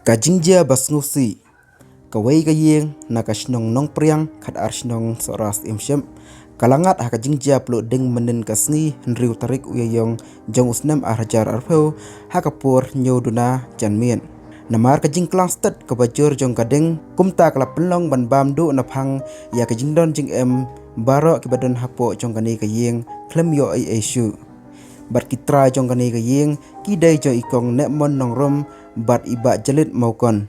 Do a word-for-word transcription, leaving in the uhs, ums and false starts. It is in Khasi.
Ka jingjia ba sngewsih. Kawei ka ïing na ka shnong Nongpriang, khatar shnong Sohra Syiem Shep, ka la ngat ha ka jingjia pluh ding mynnin ka sngi hynriew tarik u Ïaïong jong u snem ar hajar arphew, ha ka por hynñiew duna janmiet. Namar ka jingklang stet kaba jur jong ka ding, kumta ka la pynlong ban bam duh na phang ïa ka jingdon jingem baroh kiba don hapoh jong kane ka ïing khlem ïoh ei ei shuh. Bad ki trai jong kane ka ïing ki dei jong i Kong Nehmon Nongrum bad i Bah Jalit Mawkon.